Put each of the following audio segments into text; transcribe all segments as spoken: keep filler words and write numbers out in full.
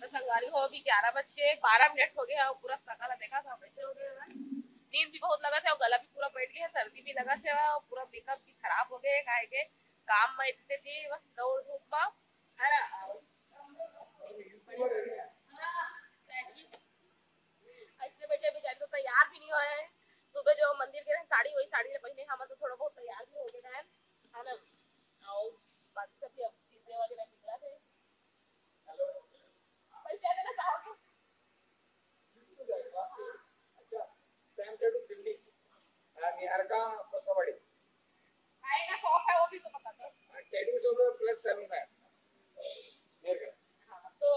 संगवारी हो, अभी ग्यारह बज के बारह मिनट हो गया है और पूरा सकल देखा था कैसे हो गया है। नींद भी बहुत लगत है और गला भी पूरा बैठ गया है, सर्दी भी लगत है और पूरा मेकअप भी खराब हो गया है, काहे के काम में इतने थी बस दौड़ धूप में, है ना। ऐसे बैठे अभी जाने तो तैयार भी नहीं हुए हैं। सुबह जो मंदिर के रहे साड़ी, वही साड़ी ले पहने, हम तो थोड़ा बहुत तैयार भी हो गया है, है ना। और बाकी सब भी अब चीजें वगैरह निकला थे। परिचय देना चाहोगे? अच्छा, सैम टैटू दिल्ली, आ, निहारिका परसावाड़ी। आएगा शौक है वो भी तो बता दो। आ, टैटू शॉप है प्लस सैलून है। मेरे घर। हाँ, तो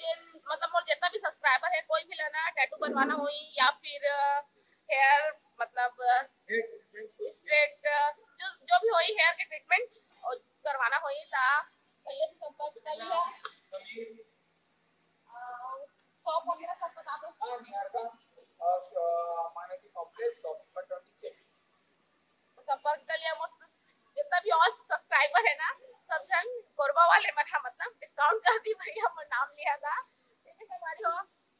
जिन, मतलब, मोर जितना भी सब्सक्राइबर है, कोई भी लेना टैटू बनवाना होई या फिर हेयर, मतलब, हेयर ट्रीटमेंट कुछ स्ट्रेट, जो, जो भी होई हेयर के ट्रीटमेंट और करवाना होई ता भैया से संपर्क कर लिया। समीर। अ, शॉप वगैरह सब बता दो। हाँ, निहारिका, अ, श-, अ, मानवी complex, shop number twenty six. संपर्क कर लिया। मोर जितना भी और सब्सक्राइबर है ना, सब झन कोरबा वाले मन हा, मतलब, डिस्काउंट कर दी भैया, मोर नाम लिया था। ठीक है, संगवारी हो,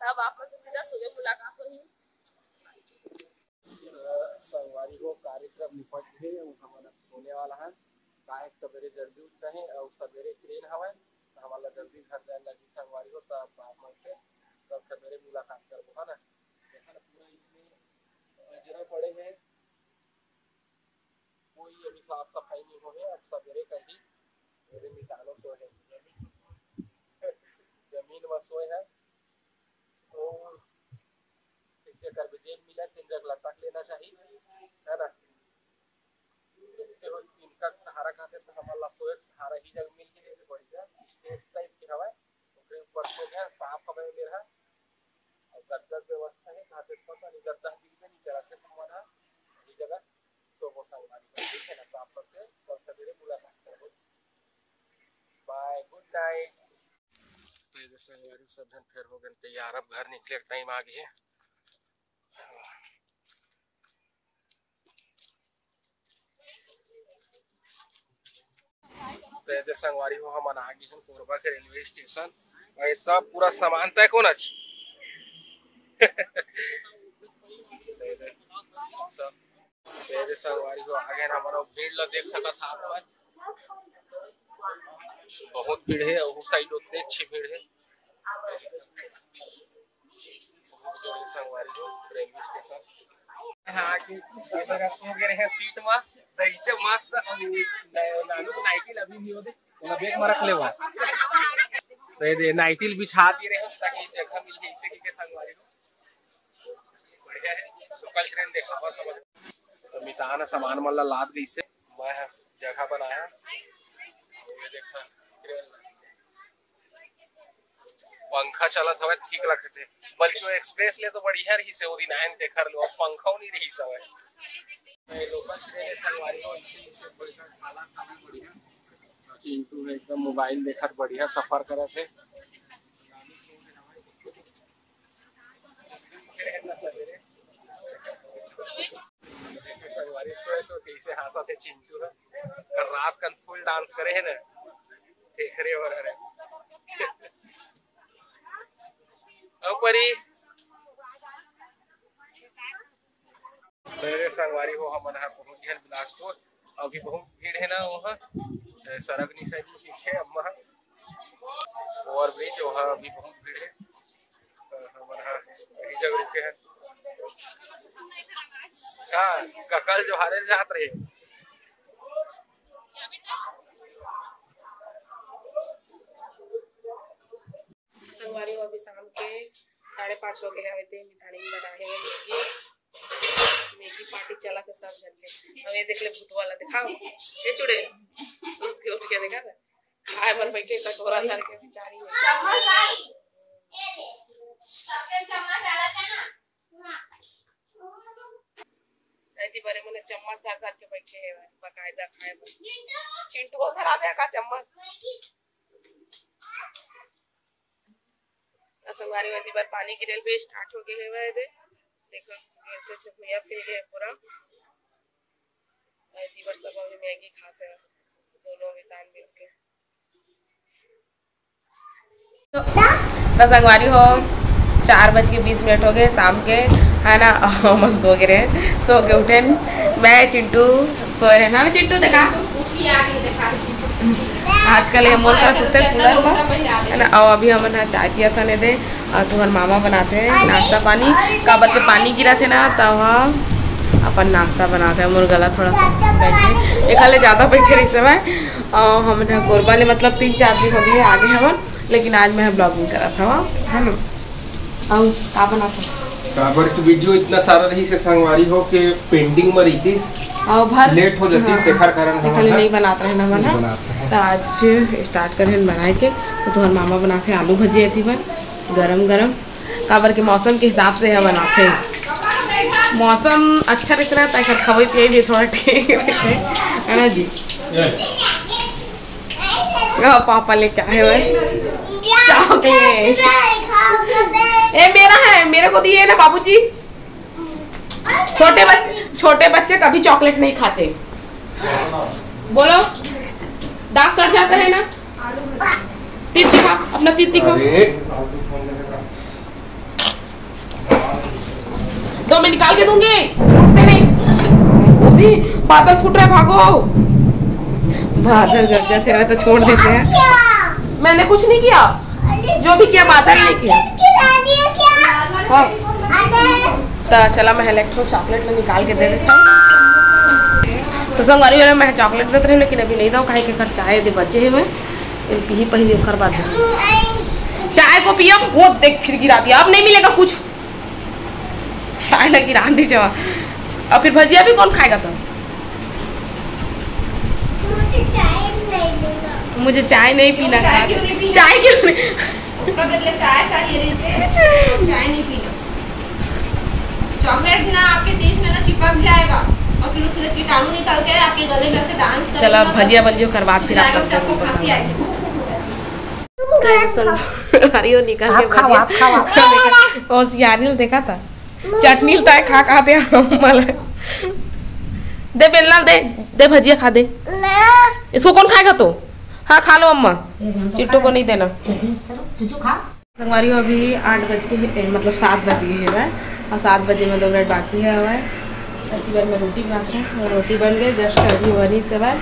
तब आप लोग से सीधा सुबह मुलाकात होई। संगवारी हो, कार्यक्रम निपट गे, अउ हमन अब सोने वाला हन। काहे कि सबेरे जल्दी उठना हे अउ सबेरे ट्रेन हवय, त हमन ला जल्दी घर जाए लगही संगवारी हो। त आप मन से कल सबेरे मुलाकात करबो, है ना। देखा ना, पूरा इसमें कचरा पड़े हे, कोई अभी साफ सफाई नहीं होहे। अब सबेरे करही, मेरे मितानो सोए हे, जमीन में सोए हे। तो कइसे करबे, जेन मिले तेन जग लटक लेना चाही, है ना। देखते हो, इनका सहारा खातिर तो हमन ला सोए के सहारा ही जग मिल गे हे, बढ़िया स्टेज टाइप के हवय, ओकरे ऊपर सो गया, साफ हवय मेर हा, अउ गद्दा के व्यवस्था हे, खातिर पता नहीं गद्दा बिलबे नहीं करत हे, तो हमन हा यही जगह सोबो संगवारी हो, ठीक है ना। तो आप लोग से कल सवेरे मुलाकात करबो। बाय, गुड नाइट। तो ये संगवारी सब झन फेर हो गए तैयार, अब घर निकले के टाइम आ गए। तो ये संगवारी हो, हमन आ गए हैं कोरबा के रेलवे स्टेशन। और ये सब पूरा सामान तय कोन आज? सब तो ये संगवारी हो, आ गए हैं हमन, भीड़ ला देख सकत हा आप मन। बहुत भीड़ है, वो साइड उतने अच्छी भीड़ है। बहुत जोर से संगवारी हो, रेलवे स्टेशन। हाँ, कि ये मेरा सो गए रहे सीट में, दही से मस्त, अभी नानू को नाइटी ला भी नहीं होते, वो बैग में रख लेवा। तो ये दे, नाइटी ला बिछा दिए रहे, ताकि जगह मिल जाए, इसे के संगवारी हो। बढ़िया है, लोकल ट्रेन देखा हुआ समझ। तो मितान सामान मन ला लाद गइसे, मैं ह जगह बनाया। ये देखा, ट्रेन ला। पंखा चलत हवय, ठीक लगथे। बल्कि वो एक्सप्रेस ले तो बढ़िया रहिसे, वो दिन आयन तेखर ले, वो पंखा नहीं रहिस हवय। ये लोकल ट्रेन है संगवारी हो, इसे, इसे बढ़िया, काला, काला बढ़िया। चिंटू है एकदम मोबाइल देखत बढ़िया सफर करत है। संगवारी सोए सोए कइसे हाँसत हे चिंटू ह। कल रात कन फुल डांस करे हे ना, तेखरे बर हरे। अउ परी, मेरे संगवारी हो, हमन ह पहुंच गए बिलासपुर। अभी बहुत भीड़ है ना वहाँ, ए, सड़क निशानी पीछे अम्मा ह। ओवरब्रिज वहाँ अभी बहुत भीड़ है। तो हमन ह यही जगह रुके हैं। का ककल जोहारे जात रहे। संगवारी हो, अभी शाम के साढ़े पाँच हो गए हवे, ते मितानी बना हे मैगी। मैगी पार्टी चला थे सब झन के। अब ये देख ले भूत वाला, दिखाओ। ये चुड़ैल सोच के उठ के देखा था। आए बन बैठे कटोरा धर के बेचारी है। चम्मच लाई। ये ले। सबके चम्मच डाला था ना? हाँ। ऐती बरे मने चम्मच धर धर के बैठे हैं, बकायदा खाए बर। चिंटू बोल धरा दे का चम्मच। संगवारी हो, एती बर पानी गिरे ल भी स्टार्ट हो गए हवय दे। देखो, गिरते से भुइयां फैल गए पूरा। एती बर सब अभी मैगी खात हे, दोनों मितान मिलके। तो संगवारी हो, चार बज के बीस मिनट हो गए शाम के, है ना? हम सो गए रहे, सो के उठे। मैं, चिंटू सोए रहे ना, चिंटू देखा। आजकल ये मोर करा सुते कूलर में, है ना? और अभी हमन ह चाय पिया था ने दे, और तुहर मामा बनाथे नाश्ता पानी, काबर के पानी गिरा थे ना, तब ह अपन नाश्ता बनाथे। मोर गला थोड़ा सा बैठे, एखर ले ज्यादा बैठे रही समय। और हमन ह कोरबा ले, मतलब, तीन चार दिन हो गए आगे हमन, लेकिन आज मैं ब्लॉगिंग करत हवं, है ना? और का बनाथे? काबर की वीडियो इतना सारा रही से संगवारी हो के पेंडिंग में रहितिस, और भर लेट हो जातिस, हाँ, तेखर कारण एखर हमन ले ह नहीं बनात रहे ना, नहीं मन ह। बनात रहे। तो आज स्टार्ट करे हन बनाए के, तो तुहर मामा बनाथे आलू भजिया एती बर गरम गरम, काबर के मौसम के हिसाब से ह बनाथे। मौसम अच्छा रहिथे ना, तो एखर खवई पियई भी थोड़ा ठीक रहिथे, है ना जी? हाँ, पापा लेके आए हुए चॉकलेट। ए, मेरा है, मेरे को दिए ना बाबूजी। छोटे बच्चे, छोटे बच्चे कभी चॉकलेट नहीं खाते। बोलो, दांत सड़ जाता है ना। तीत दिखा, अपना तीत दिखा। अरे। दो, मैं निकाल के दूंगी, उठते नहीं। दीदी, बादल फूट रहा है, भागो। बादल गरजथे, मैं तो छोड़ देते हैं। मैंने कुछ नहीं किया, जो भी किया बादल ने किया। हाँ। तो चला, मैं इलेक्ट्रो चॉकलेट में निकाल के दे देता हूँ। तो संगवारी वाले, मैं चॉकलेट देते रहे, लेकिन अभी नहीं दो, काहे के घर चाय दे बचे है, मैं पीही पहले, ओकर बाद दे। चाय को पियम, वो देख, फिर गिरा दिया, अब नहीं मिलेगा कुछ। चाय लगी रांधी जवा। और फिर भजिया भी कौन खाएगा तो? मुझे चाय नहीं पीना। मुझे चाय नहीं पीना चाय था। क्यों नहीं पीना? चाय क्यों नहीं? उसका बदले चाय चाहिए रे इसे। चाय नहीं पीना। चॉकलेट ना आपके टीथ में ना चिपक जाएगा और फिर उसमें कीटाणु निकल के आपके गले में से डांस करेगा। चलो, अब भजिया बन जो, कर बाद फिर आप लोग से सबको खांसी आएगी। अरे, वो निकाल के आप खाओ, बजे। आप खाओ, आप खाओ। और सियारी ने देखा था, चटनी ल ताय खा खाते हम मला। दे बेलना दे, दे भजिया खा दे। इसको कौन खाएगा तो? हाँ, खा लो अम्मा। चिट्टू को नहीं देना। चलो, चूचू खा। संगवारी हो, अभी आठ बज के हे, ए, मतलब सात बज गए हवय, और सात बजे में दो मिनट बाकी है हवय। अति बार में रोटी बनात रहे, और रोटी बन गए, जस्ट अभी बनी से हवय,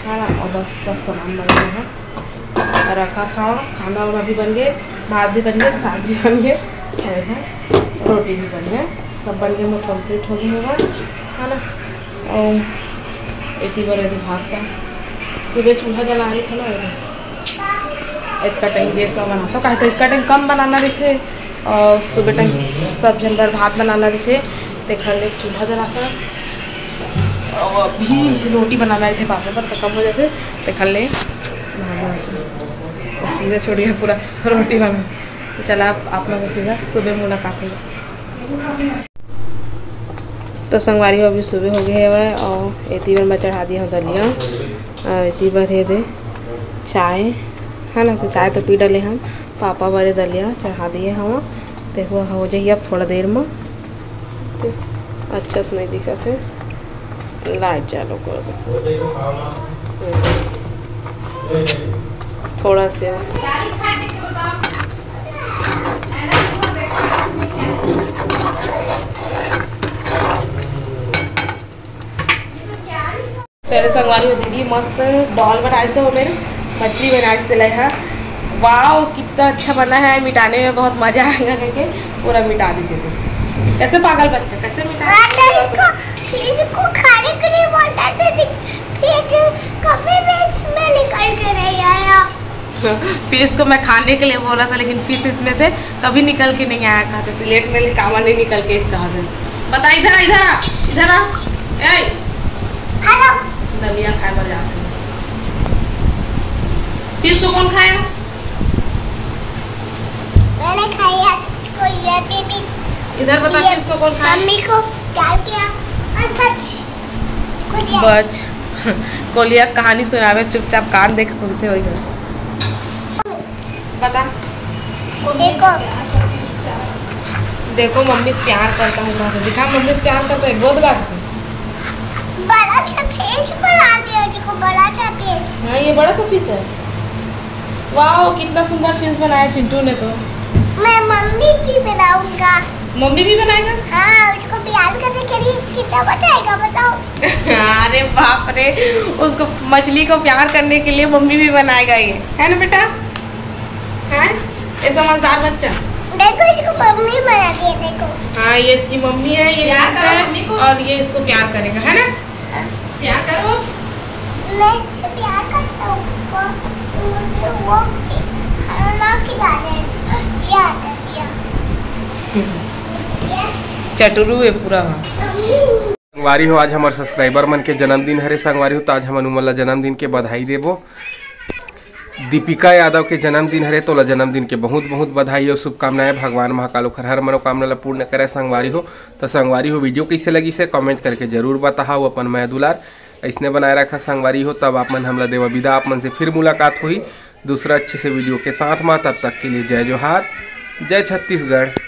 है ना? और बस सब सामान बन गए हैं, और रखा था, खाना वाना भी बन गए, भात भी बन गए, साग भी बन गए, और है, रोटी भी बन गए, सब बन गए, मोर कंप्लीट हो गए हवय, है ना? और एती बर एती भात सा सुबह चूल्हा जला रही था ना, एतका टाइम गैस में बनाता, काहे तो एतका टाइम कम बनाना रहिथे और सुबह टाइम सब झन बर भात बनाना रहिथे, तेखर ले चूल्हा जलाता। और अभी रोटी बनाना रहिथे पापा बर, तो कम हो जाथे, तेखर ले भात बनाता। तो सीधा छोड़ गया पूरा रोटी बना। तो चला, आप, आप मन से सीधा सुबह मुलाकात होगा। तो संगवारी हो, अभी सुबह हो गए हवय और एती बर मैं चढ़ा दिया हूँ दलिया, और एती बर हे दे चाय, है ना? तो चाय तो पी डले हम, पापा बरे दलिया चढ़ा दिए हवं। देखो, हो जाही अब थोड़ा देर में। तो अच्छा से नहीं दिखत है, लाइट चालू कर दे। थोड़ा से तेरे संगवारी हो दीदी, मस्त डॉल बनाइस हो, मछली बनाइस तेला हा। वाओ, कितना अच्छा बना है, मिटाने में बहुत मजा आएगा करके पूरा मिटा दीजिए। तो कैसे पागल बच्चा, कैसे मिटा? इसको, इसको खाने के लिए बोलता था, फिर कभी भी इसमें निकल के नहीं आया। फिश को मैं खाने के लिए बोला था, लेकिन फिश इसमें से कभी निकल के नहीं आया। कहा था सिलेट में कावा नहीं निकल के इसका आ गया। बता, इधर आ, इधर आ, इधर आ। ए, हेलो। दलिया खाए बर जाते हैं। फिश को कौन खाया? मैंने खाया। इसको ये भी, भी इधर बता, ये फिश को कौन खाया? मम्मी को डाल दिया और बच। कोलिया। बच। कोलिया कहानी सुनावे, चुपचाप कान देके सुनते हो इधर। बता। देखो। देखो, मम्मी से प्यार करता हूँ, कहाँ से? दिखा, मम्मी से प्यार करता है, गोद बात। बड़ा सा फिश बना दिया, देखो, बड़ा सा फिश। हाँ, ये बड़ा सा फिश है। वाओ, कितना सुंदर फिश बनाया चिंटू ने तो। मैं मम्मी भी बनाऊंगा। मम्मी भी बनाएगा? हाँ, उसको प्यार करने के लिए कितना बताएगा, बताओ। अरे बाप रे, उसको, मछली को प्यार करने के लिए मम्मी भी बनाएगा ये, है ना बेटा? है, ये समझदार बच्चा। देखो, इसको मम्मी बना दिया, देखो। हाँ, ये इसकी मम्मी है, ये प्यार फिश करो है मम्मी को। और ये इसको प्यार करेगा, है ना? प्यार करो। मैं इससे प्यार करता हूँ, वो, मुझे वो खाना खिला दे, प्यार कर दिया। चटुरू है पूरा। संगवारी हो, आज हमर सब्सक्राइबर मन के जन्मदिन हरे संगवारी हो, त आज हमन उमन ला जन्मदिन के बधाई देबो। दीपिका यादव के जन्मदिन हरे, तोला जन्मदिन के बहुत बहुत बधाई और शुभकामनाएं। भगवान महाकाल ओखर हर मनोकामना ला पूर्ण करे संगवारी हो। तो संगवारी हो, वीडियो कैसे लगिस हे कमेंट करके जरूर बताहव अपन मया दुलार ऐसने बनाए रखा संगवारी हो। तब आप मन हमला देवा विदा, आप मन से फिर मुलाकात होही दूसरा अच्छे से वीडियो के साथ मा। तब तक के लिए जय जोहार, जय छत्तीसगढ़।